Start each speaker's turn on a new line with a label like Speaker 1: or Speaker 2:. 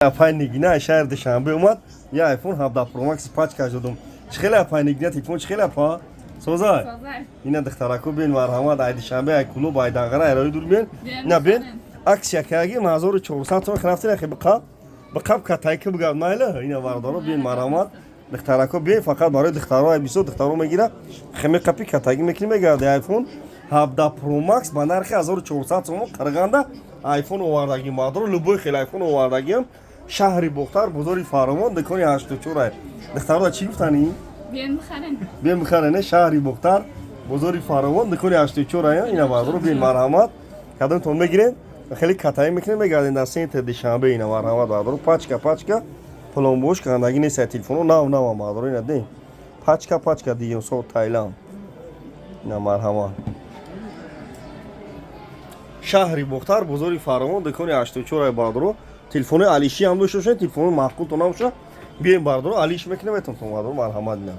Speaker 1: Апай Нигина аз шаҳри Душанбе омад, я iPhone 17 Pro Max пачка додум. Чӣ хеле, апай Нигина, телефон чӣ хеле, апа? Созай?
Speaker 2: Созай.
Speaker 1: Ина, духтарако, бин, марҳамат, ай Душанбе, ай Кулоб, ай Данғара, ай рои дур бин.
Speaker 2: Бин,
Speaker 1: Ина бин.
Speaker 2: бихарен.
Speaker 1: Акция каги 1400 сом рафтина, хе биқа. Биқаб катайки бигав майла. Ина, бардоро, бин, марҳамат. Духтарако, бин, фақат барои духтаро, ай бисёр духтаро мегира. Хе меқапи, катайги мекунӣ, мегарди. iPhone 17 Pro Max ба нархи 1400 сом Қарғанда iPhone овардагим, бардоро, любой хел iPhone овардагиам. Шаҳри Бохтар, бозори Фаровон, дукони 84. Духтаро, чӣ гуфтанӣ?
Speaker 2: Биен, бихарен.
Speaker 1: Биен, бихарене. Шаҳри Бохтар, бозори Фаровон, дукони 84. Ина, бардоро, биен, марҳамат, кадомтон мегирем, хеле катаӣ мекунем, мегардем дар центр Душанбе. Ина, марҳамат, бардоро, пачка пачка пломбош кандагӣ нест, телефоно нав навам, бардоро. Ина дем, пачка пачка дигем со Таиланд. Ина, марҳамат, шаҳри Бохтар, бозори Фаровон, дукони 84. Бардоро, телефони алиши ҳам дошта бошед, телефони маъқултон набоша, бием, бардоро, алиш мекунем, метонтон, бардоро, марҳамат. Ина.